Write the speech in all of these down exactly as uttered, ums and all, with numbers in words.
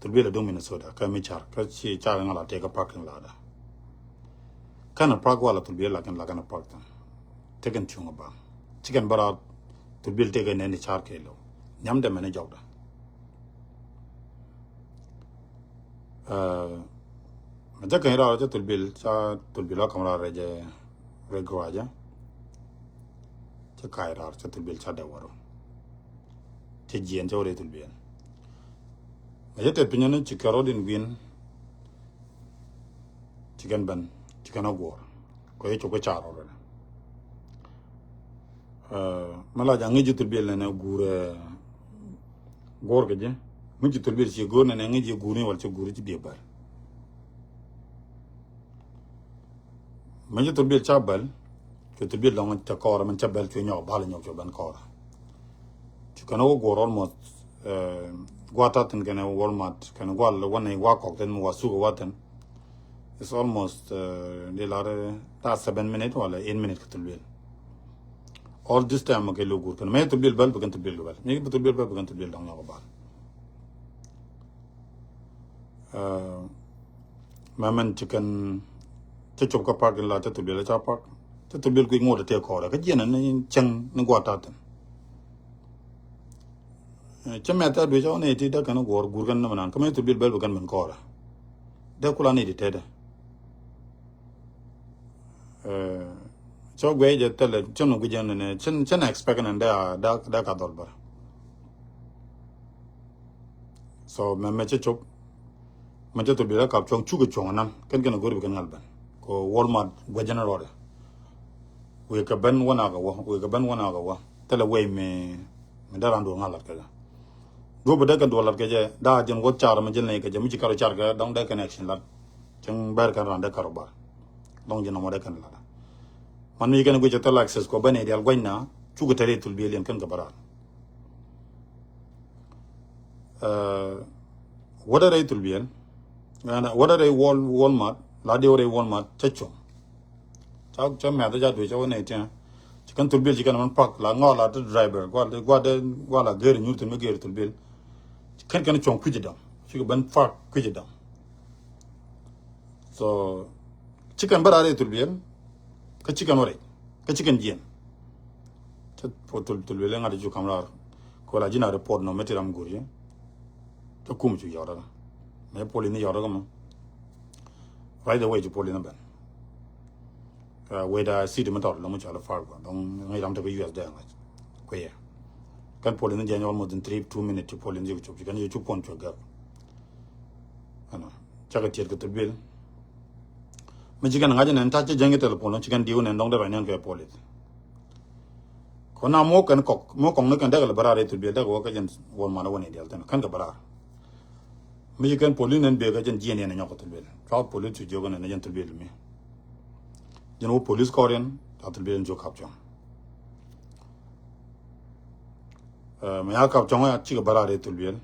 Thurbil a duŋ Minnesota kä mi car kä ci car ŋa la tëë kä parking lot da. Kɛn a park wala Thurbil la kɛn la kɛn a park thin. Tekɛn cuŋ a ba ci kɛn bä raar Thurbil tëë kɛ nɛn di car kɛ low. Nhiam dɛ mɛn jɔkda. Mɛ jɛ kɛn raar cä Thurbil ca Thurbil a kam raar rɛ jɛ rɛ gɔaa jɛ. Cä ka̱a̱c raar cä Thurbil ca dɛ waro. Cä jiɛn cä wä rɛ Thurbil. Mɛ jɛ tɛth piny ni ci kɛ rɔɔd in wi̱n. Ci kɛn ben ci kɛn a guɔ̱ɔ̱r kɔ yɛ cop kä car rɔɔd rɛ. Mɛ la ja̱ ŋi̱c ji̱ Thurbil nɛnɛ guur guɔ̱ɔ̱r kɛ ji̱. Ŋi̱c ji̱ Thurbil ci guur nɛnɛ ŋi̱c ji̱ guur ni wal ci guur ci biɛ bär. Mɛ ji̱ Thurbil ca bäl. Cu Thurbil dɔŋ ca kɔɔrɛ mɛn ca bäl cu nyɔk bal nyɔk cu ben kɔɔrɛ. Cu kɛn wä guɔr almost gua̱a̱ ta̱thin kɛn Walmart kɛn gual wä nɛy wa kɔk thin mi wa suk wä thin. It's almost di lar ta seven minute wala eight minute kɛ Thurbil. All this time kɛ lo guur kɛn mɛ Thurbil bäl bi kɛn Thurbil bäl mi bi Thurbil bäl bi kɛn Thurbil dɔŋ nyɔk bal. Mɛ mɛn ci kɛn cä cop kä parking lot cä Thurbil ca park cä Thurbil kui̱ ŋot tëë kɔɔrɛ kä jiɛn ni cäŋ ni gua̱a̱ ta̱thin. Cä mɛth a duec ca wä ni ti däk kɛn guɔ̱ɔ̱r guur kɛn ni mɛ nan kä mɛ Thurbil bɛl bi kɛn mɛn kɔɔrɛ. Dee kula ni ti tetdɛ. Cä guɛy jɛ thɛlɛ cä nu gui̱c jɛ ni cä na expect ni dee a dee ka dhɔl bär. So mɛ mɛ cä cop mɛ cä Thurbil a kap cuɔ̱ŋ cukɛ cuɔ̱ŋ anan kɛn kɛn a go̱r bi kɛn ŋal ben. Kɔ Walmart guɛc jɛ ni rɔɔdɛ. Wëë kɛ ben wä na kɛ wä wëë kɛ ben wä na kɛ wä thilɛ wëë mi mi dee ran duɔl ŋal lat kɛ jɛ. Duɔp bi dee kɛn duɔl lat kɛ jɛ daa jɛn wä car mi jɛl nɛy kɛ jɛ mi ci karo car kɛ dɔŋ dee kɛn action lat. Cäŋ bɛr kɛn ran dee karo bar dɔŋ jɛ nɔmɔ dee kɛn lat. Man mi kɛn guic cɛ thil access kɔ ben idial gua̱ny na cukɛ tɛr i̱ Thurbil yɛn kɛn kɛ bä raar. Wädɛ rɛy Thurbil yɛn wädɛ rɛy Wal Walmart la diw rɛy Walmart cä cuɔ̱ŋ. Ca ca mɛth ca duec ca wä nɛy tiɛŋ. Ci kɛn Thurbil ci kɛn mɛn park la ŋɔl la ti driver gual gual de gual la geri nyur thin mi geri Thurbil. Kɛn kɛn cuɔ̱ŋ kui̱ci dɔŋ ci kɛ ben park kui̱ci dɔŋ. So ci kɛn bä raar i̱ Thurbil kä ci kɛn wä rɛc kä ci kɛn jiɛn. Cä po Thurbil ŋa̱t i̱ cu kam raar. Kɛ wä la ji̱n a report nɔ mɛ ti ram go̱r yɛ. Cä kum cu yɔt rɛ mɛ poli ni yɔt rɛ mɔ. Right away ci poli ni ben. Weda city mi tɔt lɔŋ cɔal Fargo dɔŋ ŋäc ram tekɛ U S dee ŋa̱c kuɛ yɛ. Kɛn poli ni jiɛn almost in three two minute ci poli ni ci cop ci kɛn ci cop puɔn cuɛ gɛk. Ɛnɔ cakɛ tiɛt kɛ Thurbil. Mi ci kɛn ŋa̱c nɛn ta̱c cä jäŋ i̱ telephone lɔŋ ci kɛn diw nɛn dɔŋ dee rɔy nɛn kɛ police. Kɔ na mok kɛn kɔk mok kɔk ni kɛn dee kɛ lɛ bä raar i̱ Thurbil dee kɛ wä kɛ jɛn Walmart wä ni dial thin kɛn kɛ bä raar. Mi ci kɛn police nɛn bek kɛ jɛn jiɛn yɛn ɛ nyɔk kɛ Thurbil cua police cu jiök nɛn ɛ jɛn Thurbil mi. Jɛn wä police kɔr yɛn ca Thurbil in cu kap cuɔ̱ŋ. Mɛ ya kap cɔŋ ya cikɛ bä raar i̱ Thurbil.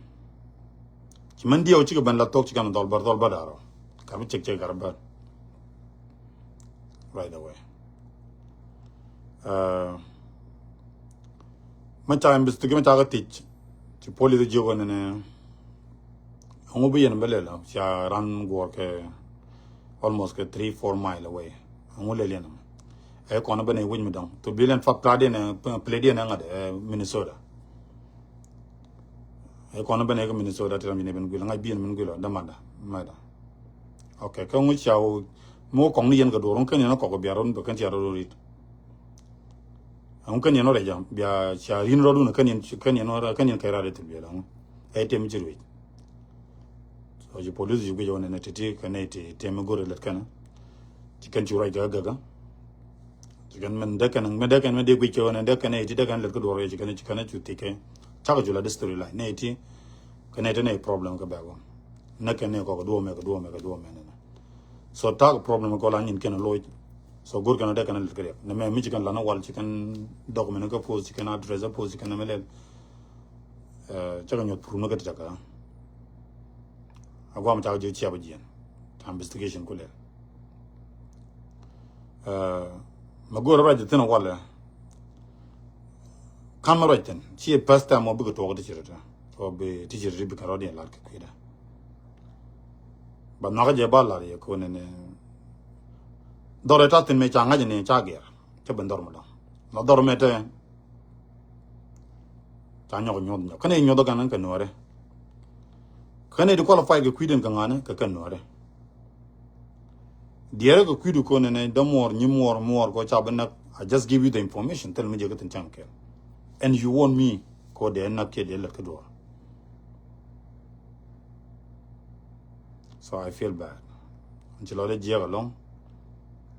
Ci mɛn diɛw cikɛ ben la thok ci kɛn dhɔl bär dhɔl bär da̱rɔ. Kar bi cek cek kar bär. Right away. Mɛ ca investigate mɛ ca kɛ thiec. Ci police jiök ɛn ɛn ɛŋu bi yɛn bä lɛl ca ran guɔr kɛ almost kɛ three four mile away. Ɛŋu lɛl yɛn ɛmɛ. Ɛ kɔn ben ɛ wec mi dɔŋ Thurbil ɛn fak pladiɛn ɛ pladiɛn ɛ ŋa̱t ɛ Minnesota. Ɛ kɔn ben ɛ kɛ Minnesota ti ram yɛn ɛ ben guil ŋa̱c bi yɛn ben guil ɔ dämanda mɛda. Ok kɛ ŋu ca wä mi wä kɔŋ ni yɛn kɛ duɔr ŋu kɛn yɛn ɔ kɔk biar run bɛ kɛn ca run rit. Ŋu kɛn yɛn ɔ rɛc jam bia ca rin rɔdun kɛn yɛn kɛn yɛn ɔ kɛn yɛn kɛ rat ɛ thil biɛl ŋu. Ɛ tem ci ruec. So ci police ci guic ɔ nɛn ɛ titi kɛn ɛ ti tem mi go̱r ɛ lät kɛn. Ci kɛn ci ruac kɛ gäkä. Ci kɛn mɛn dee kɛn mɛn dee kɛn mɛn dee guic kɛ ɣän dee kɛn iti dee kɛn lɛt kä duɔr yɛ ci kɛn ci kɛn cu thik kɛ. Cakɛ cu la di story line nɛ iti. Kɛ nɛ iti nɛ problem kɛ bɛk ɣän. Nɛ kɛn nɛ kɔk kɛ duɔmɛ kɛ duɔmɛ kɛ duɔmɛ nɛ nɛ. So tak problem kɔ la nyin kɛn loc. So go̱r kɛn dee kɛn lɛt kɛ riɛk nɛ mɛ mi ci kɛn lan wal ci kɛn document kä post ci kɛn address post ci kɛn mɛ lɛl. Cakɛ nyuɔth pur mi kä ti cakɛ. A guam cakɛ ji̱ ciap jiɛn. Ta investigation ku lɛl. Mɛ go̱o̱r ruac thi̱n walɛ. Ka̱n mɛ ruac thi̱n ci first time mɔ bikɛ tuɔɔk ti ci rɛ ti ɔ bi ti ci rɛ ti bikɛ rɔ̱diɛn lat kɛ kui̱dɛ. Ba nhɔakä jɛ ba lar yɛ kɛ wä nɛnɛ. Dhɔr ɛ ta̱thi̱n mëë ca ŋa̱c ni ca gɛr. Cä ben dhɔr mi dɔ̱ŋ. La dhɔr mëë te. Ca nyɔk nyuɔth nyɔk. Kɛn i̱ nyuɔth kɛn kɛ nuɔrɛ. Kɛn i̱ di qualify kɛ kui̱dɛn kɛ ŋa̱ni kɛ kɛ nuɔrɛ. Diɛrɛ kɛ kui̱du kɛ wä nɛnɛ dämuɔr nyimuɔr muɔr kɛ ca ben näk. I just give you the information. Thil mi jɛ kɛ thi̱n cäŋ kɛl. And you want me kɛ wä dee näk kiɛ dee lät kä duɔr. So I feel bad. Ci lɔ dee jiɛk alɔŋ.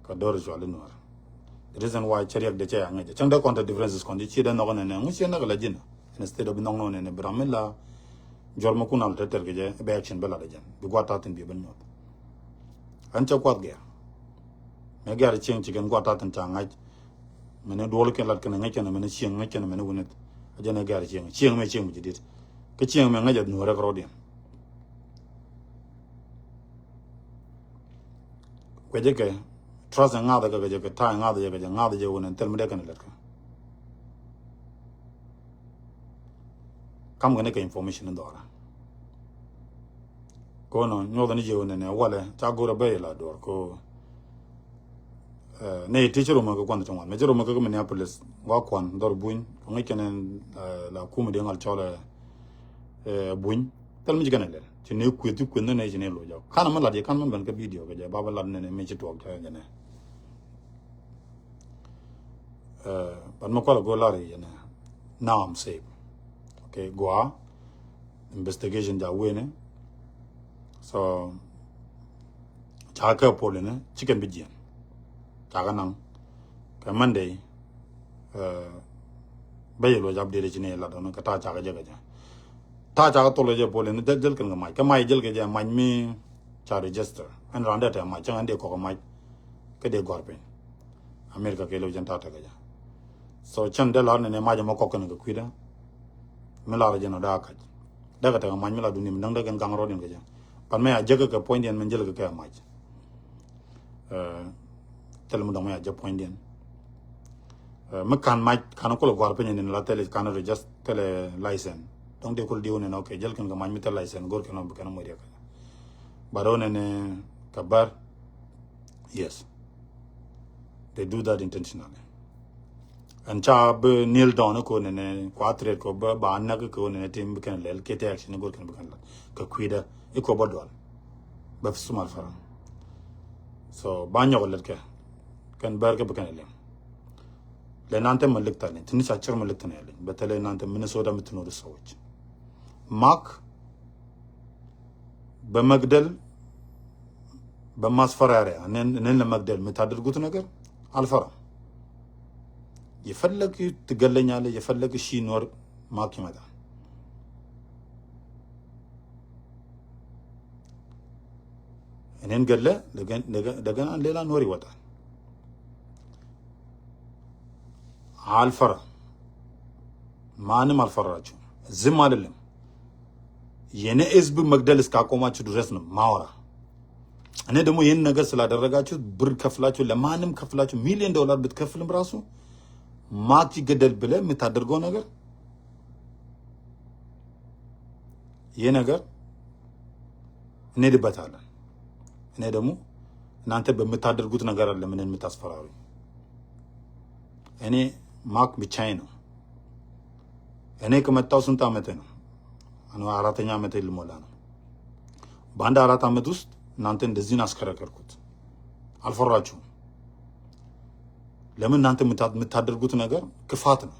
Ka dor cual inuɔr. The reason why cɛ riɛk de cɛ ya ŋäc cäŋ dee kɔn te differences kɔn di ci dee nhɔk nɛnɛ ŋu ci näk la ji̱n. Instead of bi nhɔk nɔ nɛnɛ bi ram mi la. Jɔr ma kun al te ter kɛ jɛ bɛ action bɛ la de jɛn bi guat ta̱thi̱n bi ben nyuɔth. Ɛn cɛ kuath gɛr. Mɛ gɛr cieŋ ci kɛn guat ta̱thi̱n ca ŋa̱c. Mɛn i̱ duɔl kɛn lat kɛn ŋäc kɛn mɛn i̱ cieŋ ŋäc kɛn mɛn i̱ wunith. A jɛn i̱ gɛr cieŋ cieŋ mɛ cieŋ mi ci dit. Kä cieŋ mɛ ŋäc a nuɔrɛ kɛ rɔɔdiɛn. Kuɛ jɛ kɛ trust ɛ ŋa̱th ɛ kɛ kɛ jɛ kɛ ta̱a̱ ɛ ŋa̱th ɛ jɛ kɛ jɛ ŋa̱th ɛ jɛ wun ɛn thil mi dee kɛn ɛ lɛt kɛ. Kam kɛ ni kɛ information in dhɔra. Kono nyuɔth ni jɛ wun ɛn ɛ walɛ ca go̱r ɛ bɛ ila duɔr ko. Nɛ ti ci romɛ kɛ kuan ti ŋuan mɛ ci romɛ kɛ Minneapolis gua kuan dhɔr buny ko ŋic kɛn la kumɛ di ŋal cɔl buny. Thil mi ci kɛn lɛl ci ni kueth ci kueth ni ci ni lo jɔk kan mi lat yɛ kan mi ben kɛ video kɛ jɛ ba ba lat ni ni mi ci tuɔk jɛ jɛ ni. But mi kual go lar yɛ ni now I'm safe. Okay, gua investigation ja weni. So ca kɛ pol ni ci kɛn bi jiɛn. Ca kɛ naŋ kɛ Monday. Bɛ yɛ luɔc update ci ni la dɔn kɛ ta ca kɛ jɛ kɛ jɛ. Ta ca kɛ thol kɛ jɛ pol ni jɛl kɛn kɛ mac kɛ mac jɛl kɛ jɛ mac mi ca register. Ɛn randɛ tɛ mac cɛ ŋɛn dee kɔk kɛ mac kɛ dee gɔr piny. America kɛ lɛw jɛn ta̱a̱ tekɛ jɛ. So cɛn dee lar ni ni mac ɛmɔ kɔk kɛn kɛ kui̱dä. Mi lar jɛn ɔ daa kac dee kɛ tekɛ mac mi la duni mi däŋ dee kɛn gaŋ rɔɔd in kɛ jɛ. Pan mɛ a jek kɛ puɔ̱nydiɛn mi jel kɛ kɛ mac. Thil mi dɔŋ mɛ a jek puɔ̱nydiɛn. Mi kan mac kan kul guar piny ni la thil kan register thil license dɔŋ dee kul diw ni nɔ kɛ jel kɛn kɛ mac mi thil license gor kɛn ɔ bi kɛn ɔ moc riɛk. But ɔ ni ni kɛ bär. Yes. They do that intentionally. Ɛn ca bi kneel down ko nɛnɛ kua threat ko bä ba näk ko nɛnɛ tim bi kɛn lɛl kɛ te action ni gor kɛn bi kɛn lɛl kɛ kui̱dä i ko bä dual. Bä fi sumal faram. So ba nyɔk lɛt kɛ kɛn bär kɛ bi kɛn lɛl. Lɛ nan te ma lik tani tini ca cir ma lik tani lɛl bɛ te lɛ nan te Minnesota mi tino di sowec. Mark bɛ Magdal bɛ mas farare nen nen la Magdal mi tadir gut nagar. Alfara. Yɛ fallak ti galla nyale yɛ fallak shi nuwar ma kimada. Nen galla dagan dagan an lela nuwari wata. Alfara. Manim alfara racu zim alilem. Yɛnɛ S B Magdal is ka koma cu dures ni mawra. Ɛnɛ demo yɛn nɛgɛ sila daraga cu bir kafla cu lɛ manim kafla cu million dollar bit kaflim rasu. Ma ci gɛdɛl bilɛ mi ta dërgɔ nɛgɛ. Yɛn nɛgɛ. Ɛnɛ di batala. Ɛnɛ demo. Nante bɛ mi ta dërgut nɛgɛ ralɛ mi nɛn mi tasfarawi. Ɛnɛ mak mi China. Ɛnɛ kɛ mɛ tɔsin ta mɛ tɛnɛ. Ano arata nya mɛ tɛ limo lana. Banda arata mɛ dus nante ndezin askara kɛrkut. Alfaracu. Lɛmɛ nante mi ta mi ta dërgut nɛgɛ kɛ fatna.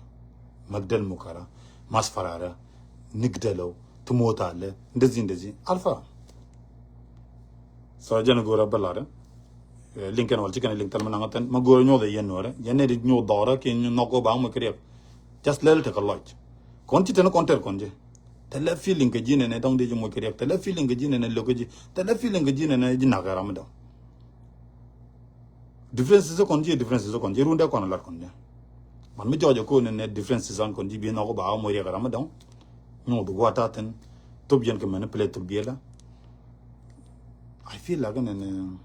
Magdal mukara, masfarara, nigdalo, tumotale, ndezin ndezin. Alfara. So jɛn gora balare. Liŋ kɛn wal ci kɛn liŋ thɛl mi naŋ thɛn ma go̱o̱r nyuɔth yɛn nuɔrɛ yɛn ni di nyuɔth dhɔrɛ ki nyuɔth nhɔk go̱o̱r ba ŋuɔc kɛ riɛk. Just lɛl tekɛ lɔc kɔn ci tɛn kɔn tɛr kɔn jɛ. Thɛlɛ feeling kɛ ji̱ nɛnɛ dɔŋ di ji̱ muɔc kɛ riɛk thɛlɛ feeling kɛ ji̱ nɛnɛ lo̱k kɛ ji̱ thɛlɛ feeling kɛ ji̱ nɛnɛ ji̱ nak kɛ ram mi dɔŋ. Differences kɔn ji̱ differences kɔn ji̱ rundɛ kɔn lat kɔn jɛ. Man mi jɔɔc kɛ kɔn nɛnɛ differences an kɔn ji̱ bi nhɔk ba ŋuɔc riɛk ram mi dɔŋ. Nyuɔth guɔ ta thin thop yɛn kɛ manipulate thop biɛla. I feel like nɛnɛ.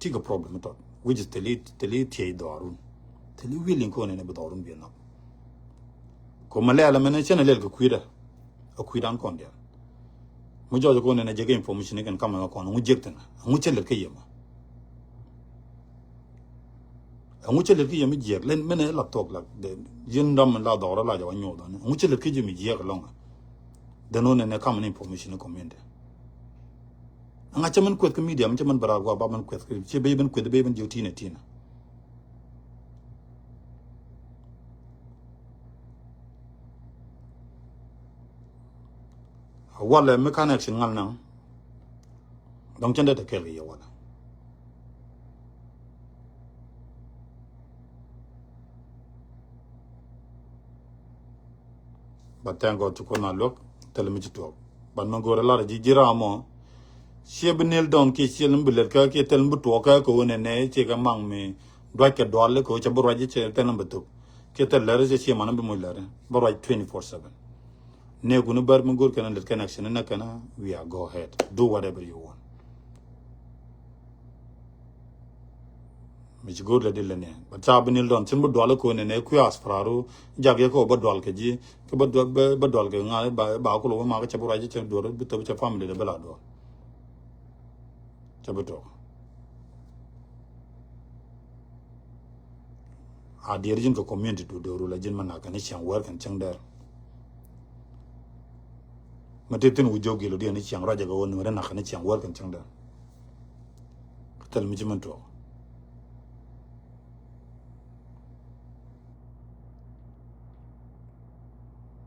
Tik a problem tɔt which is teli teli tiey dhɔrun. Teli willing ko nɛnɛ bi dhɔrun bi nɔk. Ko ma lɛl mɛnɛ cɛn a lɛl kɛ kui̱dä. A kui̱dan kɔn dial. Mi jɔɔc kɔn nɛnɛ jɛ kɛ information ni kɛn kamɛ kɔn ŋu jiɛk thin. Ŋu cɛ lɛt kä yɛ mɔ. Ŋu cɛ lɛt kä yɛ mi jiɛk lɛn mɛnɛ la thuɔk la. Jiɛn dam la dhɔk rɔ la jɛ wa nyuɔth ɔni. Ŋu cɛ lɛt kä yɛ mi jiɛk lɔŋ. Dɛn ɣöö nɛnɛ kamɛ ni information ni community. Ŋa cɛ mɛn kueth kä media mi cɛ mɛn bɛ raar gua ba mɛn kueth kä cɛ bɛ ben kueth bɛ ben jiɛk tinɛ tinɛ. Walɛ mi kan action ŋal naŋ. Dɔŋ cɛn dee te kɛɛl kɛ yɛ walɛ. But thank God ci Kuoth na luäk thil mi ci tuɔɔk. But mi go̱o̱rɛ lar ji̱ ji̱ ram mɔ. Ciɛ bi nil dɔn kiɛ ciɛ lim bi lɛt kä kiɛ thil mi bi tuɔɔk kä kɛ ɣöö nɛnɛ ciɛ kɛ maŋ mi duac kɛ dual kɛ ɣöö cɛ bi ruac cɛ thil mi bi thuk. Kiɛ thil lɛr cɛ ciɛ man bi muc lɛr bi ruac twenty four seven. Nɛ kuni bär mi go̱o̱r kɛn lɛt kɛn action nɛ kɛn we are go ahead. Do whatever you want. Mi ci go̱o̱r lɛ di lɛ ni. But ca bi nil dɔn cin bi dual ko nɛnɛ kui̱ aspararu jak yɛ ko ba dual kɛ ji̱ kɛ ba dual kɛ ŋa̱ ba ba kulo ba ma kɛ cɛ bi ruac cɛ duɔr bi thop cɛ family de bɛ la duɔr. Cɛ bi tuɔk. A diɛɛr ji̱n kɛ community du do̱ru la ji̱n ma nak kɛn i̱ ciɛŋ wɛr kɛn cäŋ dɛr. Ma ti thin wu jiök gil wu diɛn i̱ ciɛŋ ruacɛ kɛ wä nuɔ̱ri nak kɛn i̱ ciɛŋ wɛr kɛn cäŋ dɛr. Thil mi ci min tuɔk.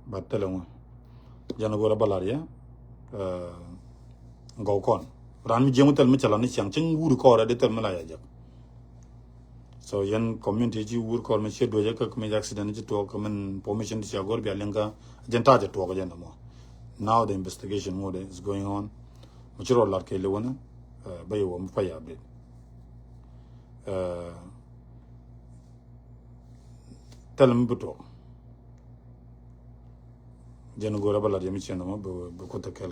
Ba thil ŋun jɛn go̱rɛ ba lar yɛ. Gɔw kɔn ran mi jiɛŋ thil mi cɛ lan i̱ ciɛŋ cäŋ wuri kɔrɛ di thil mi la ya jɛk. So yɛn community ci wur kɔr mi ci duɔcɛ kä mi accident ci tuɔk kä min information ci agor bia liŋ kä jɛn ta̱a̱ cɛ tuɔk jɛn dämɔ. Now the investigation ŋot is going on. Mi ci rɔ lat kɛ liwänä bä yɛ wä mi pay update. Thil mi bi tuɔk. Jɛn go̱rɛ bä lat yɛ mi ciɛn dämɔ bɛ kuth kɛl.